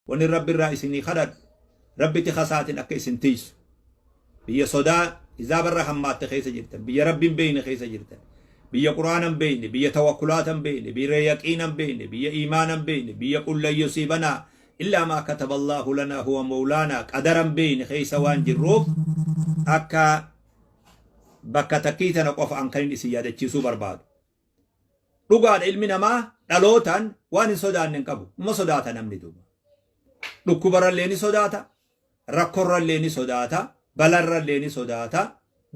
Wanni Rabbi irraa isinii kadhadhu, Rabbi tika isaatiin akka isin tiysu. Biyya sodaa izaaba irra hammaatte keessa jirtan, biyya Rabbi hin beeyne keessa jirtan, biyya Qur'aana hin beeyne, biyya tawakkulaata hin beeyne, biyya yaqiina hin beeyne, biyya iimaana hin beeyne, biyya qul lan yusiibanaa illaa maa kataballaahu lanaa huwa mawlaanaa qadara hin beeyne keessa waan jirruuf akka bakka takkii tana qofa an kanin isin yaadachiisuu barbaadu. Dhugaadha ilmi namaa dhalootaan waan hin sodaanne hin qabu. Numa sodaata namni duuba. Dhukkubarrallee ni sodaata, rakkorrallee ni sodaata, balarrallee ni sodaata,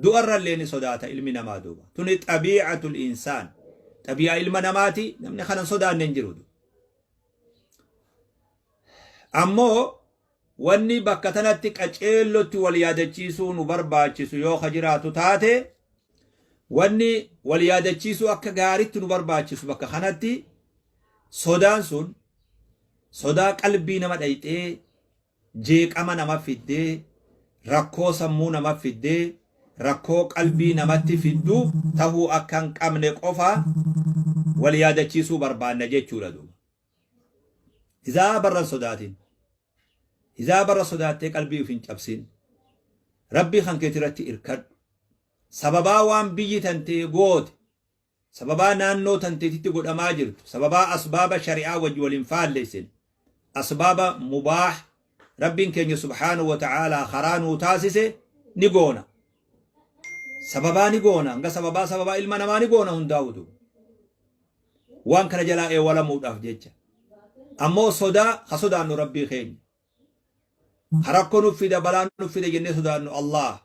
du'arrallee ni sodaata ilmi namaa duuba. Tuni xabii'atul insaan. Xabii'aa ilma namaati namni kana hin sodaanne hin jiru. Ammoo wanni bakka tanatti qaceellotti wal yaadachiisuu nu barbaachisu yoo ka jiraatu taate, wanni wal yaadachiisuu akka gaaritti nu barbaachisu bakka kanatti sodaan sun sodaa qalbii nama dhayxee, jeeqama nama fiddee, rakkoo sammuu nama fiddee, rakkoo qalbii namatti fiddu tahuu akka hin qabne qofa wal yaadachiisuu barbaanna jechuudha duuba. Hizaa barra hin sodaatin. Hizaa barra sodaattee qalbii uf hin cabsin. Rabbii kan keetirratti irkadhu. Sababaa waan biyyi tantee goote, sababaa naannoo tanteetitti godhamaa jirtu, sababaa asbaaba shari'aa wajji wal hin faallessin, asbaaba mubaah Rabbiin keenya subhaanahu wa ta'aalaa karaa nuu taasise ni goona. Sababaa ni goona. Hanga sababaa sababaa ilma namaa ni goona hundaa'utu. Waan kana jalaa eewalamuudhaaf jecha. Ammoo sodaa ka sodaannu Rabbii keenya. Ka rakkoo nuuf fida balaa nuuf fida jennee sodaannu Allah.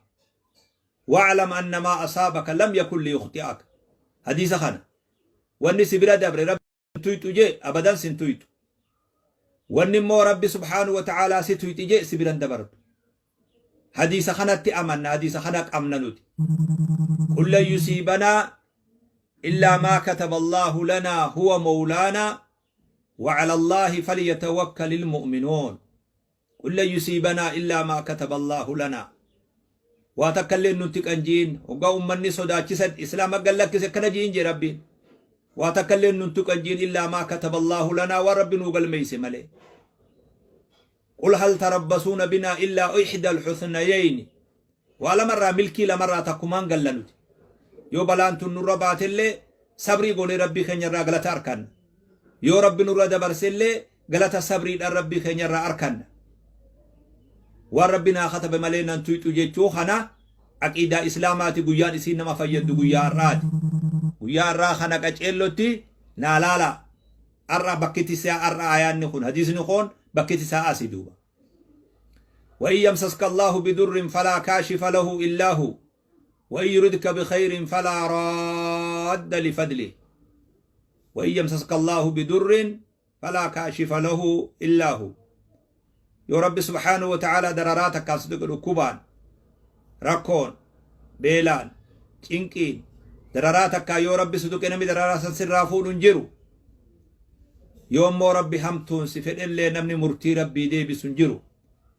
Wa'lam anna maa asaabaka lam yakun liyukhti'aka. Hadiisa kana. Wanni si bira dabre Rabbi sin tuyxu jee abadan sin tuyxu. Wanni immoo Rabbi subhaanahu wa ta'aalaa si tuyxi jee si biran dabartu. Hadiisa kanatti amanna, hadiisa kana qabna nuti. Qul lan yusiibanaa illaa maa kataba Allaahu lanaa huwa mawlaanaa wa cala Allaahi falyatawakkalil mu'minuun. Qul lan yusiibanaa illaa maa kataba Allaahu lanaa. Waa takka illee nutti qanjiin hoggaa ummanni sodaachisa islaama gad lakkise akkana jiin jee Rabbiin. Waa takka illee nutti qanjiin illaa maa kataba Allaahu lanaa waan Rabbi nuu galmeeyse malee. Qul hal tarabbasuuna binaa illaa ihda alhusnayayni. Waa lamarraa milkii lamarraa takkumaan galla nuti. Yoo balaan tun nurra baatellee sabrii goonee Rabbii keenyarraa galata arkanna. Yoo Rabbi nurra dabarsellee galata sabriidhaan Rabbii keenyarraa arkanna. Waan Rabbi naa katabe malee nan tuyxu jechuu kana aqiidaa Islaamaati guyyaan isiin nama fayyaddu guyyaa har'aati. Guyyaa har'aa kana qaceellotti naa laalaa. Ar'a bakkiti isaa ar'a aayaanni kun hadiisni koon bakkiti isaa asi duuba. Wa in yamsaska Allahu bidurrin falaa kaashifa lahu illaa hu wa in yuridka bikhayrin falaa raadda lifadlih. Wa in yamsaska Allahu bidurrin falaa kaashifa lahu illaa hu. Yoo Rabbi subhaanahu wa ta'aalaa dararaa takkaan si tuqe dhukkubaan, rakkoon, beelaan, cinqiin, dararaa takkaan yoo Rabbi si tuqe namni dararaa san sirraa fuudhu hin jiru. Yoo immoo Rabbi hamtuun si fedhellee namni murtii Rabbii deebisu hin jiru.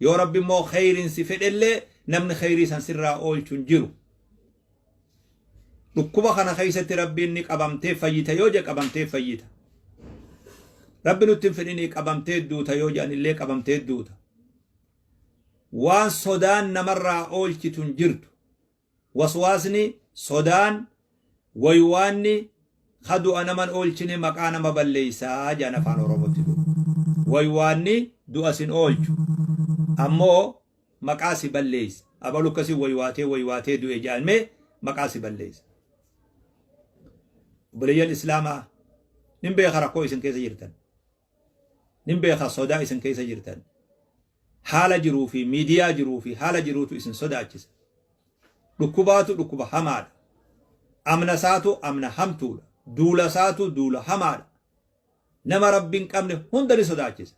Yoo Rabbi immoo kheyriin si fedhellee namni kheyrii san sirraa oolchu hin jiru. Dhukkuba kana keessatti Rabbiin ni qabamtee fayyita yoo jedhe qabamtee fayyita. Rabbi nutti hin fedhinii qabamtee duuta yoo jedhan illee qabamtee duuta. Waan sodaan namarraa oolchitu hin jirtu. Waswaasni, sodaan, waywaanni ka du'a naman oolchine maqaa nama balleeysaa jedhan afaan Oromootti duuba. Waywaanni du'a sin oolchu. Ammoo maqaa si balleeysa. Abalu akkasii waywaatee waywaatee du'e jedhamee maqaa si balleeysa. Obboleeyyan Islaamaa nin beeka rakkoo isin keessa jirtan. Nin beeka sodaa isin keessa jirtan. Haala jiruu fi miidiyaa jiruu fi haala jiruutu isin sodaachisa. Dhukkubaatu dhukkuba hamaadha. Amna isaatu amna hamtuudha. Duula isaatu duula hamaadha. Nama Rabbi hin qabne hunda ni sodaachisa.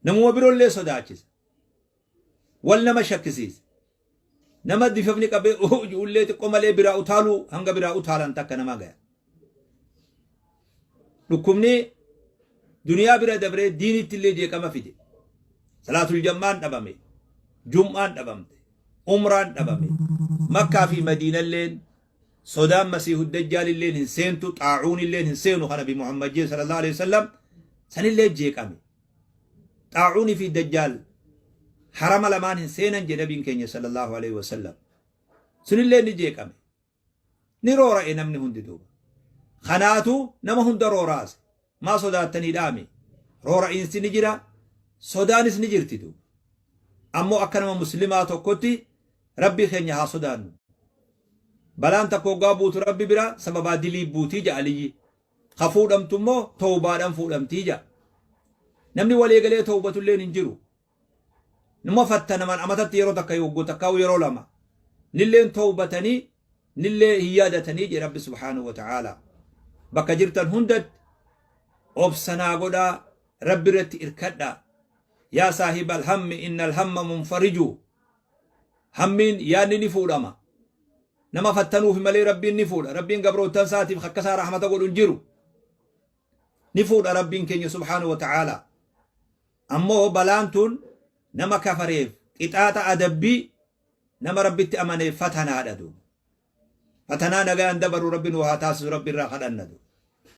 Namuma biroollee sodaachisa. Wal nama shakkisiisa. Nama difafni qabee ijoollee xiqqoo malee biraa utaaluu hanga biraa utaalan takka nama gaya. Dhukkubni duniyaa bira dabree diinitti illee jeeqama fide. Salaatul jammaan dhabame. Jum'aan dhabamte. Umraan dhabame. Makkaa fi Madiinalleen Sodaan Masiihu Dajjaalilleen hin seentu, xaacuunilleen hin seenu kan Nabi Muhammad jee sallallahu alaihi wasallam sanillee jeeqame. Xaa'uunii fi Dajjaal harama lamaan hin seenan jedhe nabiin keenya sallallahu alaihi wasallam. Sunillee ni jeeqame. Ni roora'e namni hundi duuba. Kanaatu nama hunda rooraase. Maa sodaattanii dhaami? Roora'iinsi ni jira, sodaanis ni jirti duuba. Ammoo akka nama muslimaa tokkotti Rabbii keenya haa sodaannu. Balaan takka hoggaa buutu Rabbi bira sababaa dilii buutii ja'a Aliyyi. Ka fuudhamtu immoo towbaadhaan fuudhamtii ja'a. Namni walii galee towbatulleen hin jiru. Numa fattanaman amatatti yeroo takka yogguu takkaa'u yeroo lama. Nilleen towbatanii nillee hin yaadatanii jedhe Rabbi subhaanahu wa ta'aalaa. Bakka jirtan hundatti obsanaa godhaa Rabbi irratti irkadhaa. Yaa saahibal hammi innal hamma munfariju. Hammiin yaadni ni fuudhama. Nama fattanuufi malee Rabbiin ni fuudha. Rabbiin gabroottan isaatiif akka isaa rahmata godhu hin jiru. Ni fuudha Rabbiin keenya subhaanahu wa ta'aalaa. Ammoo balaan tun nama kafareef qixaaxa adabbii nama Rabbitti amaneef fatanaadha duuba. Fatanaa nagaan dabaru Rabbi nu haa taasisu Rabbi irraa kadhanna duuba.